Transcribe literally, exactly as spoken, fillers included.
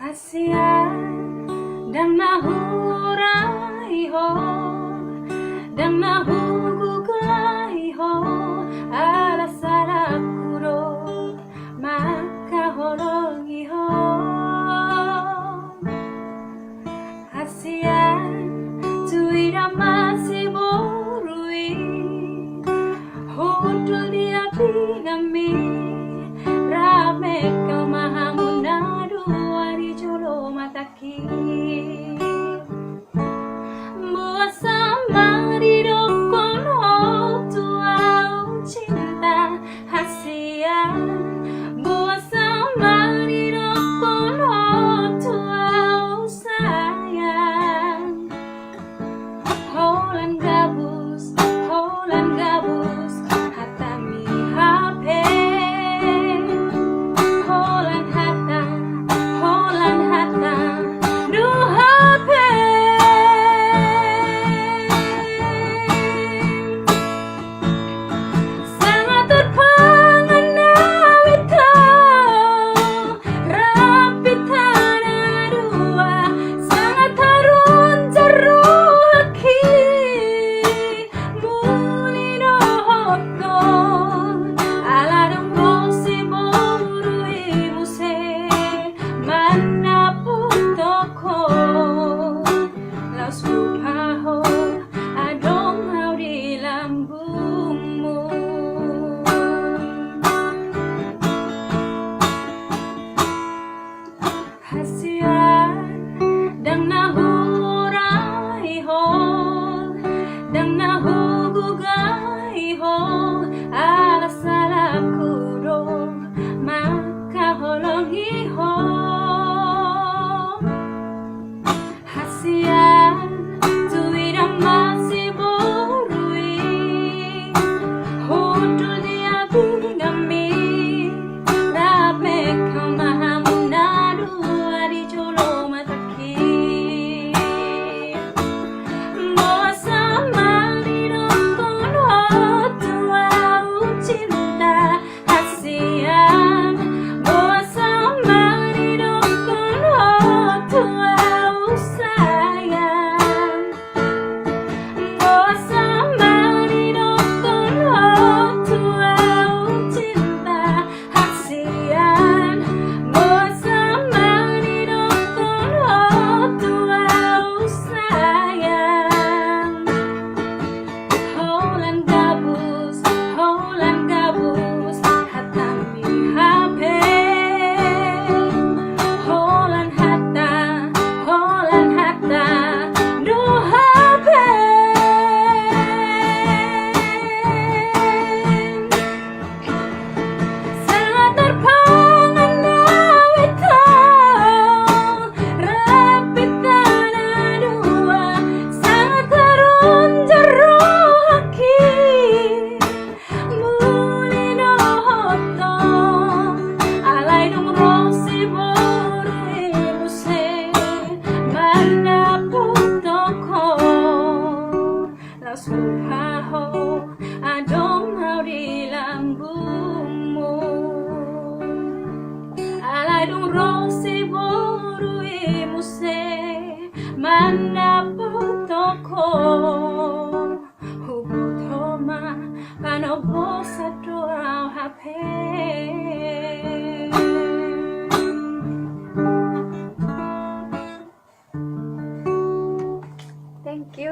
Hasian, ndang na hurai ho, ndang na hugugai ho, ala salangku do mangkaholongi ho. Hasian, tu ida ma siboru i, hundul di api ngami, rap mekkel ma hamu na dua di jolo matangki. Boasa ma didokkon ho tu au cinta, hasian? Boasa ma didokkon ho tu au sayang? Holan gabus, holan gabus, hatami hape. Holan hata, holan hata, do hape. Sangat terpana hita, rap hita na dua, sangat tarunjar rohangki. Muli dohot ho, ala dung ro siboru i muse mandapothon ho, laos lupa ho adong au di lambungmu. Hasian, ndang na hurai ho, ndang na hugugai ho, ala salangku do mangkaholongi ho. Hasian, tu ida ma siboru i, hundul di api ngami, rap mekkel ma hamu na dua di jolo matangki. Boasa ma didokkon ho tu au cinta, hasian? Boasa ma didokkon ho tu au sayang? Boasa ma didokkon ho tu au cinta, hasian? Boasa ma didokkon ho tu au sayang? Holan gabus, holan gabus, hatami hape. Holan hata, holan hata, do hape. Sangat terpana hita, rap hita na dua, sangat tarunjar rohangki. Muli dohot ho, alai dung ro siboru i muse mandapothon ho, laos lupa ho adong au di lambungmu. Alai dung ro siboru i muse mandapothon ho, huboto ma, panombo sandok au hape. Thank you.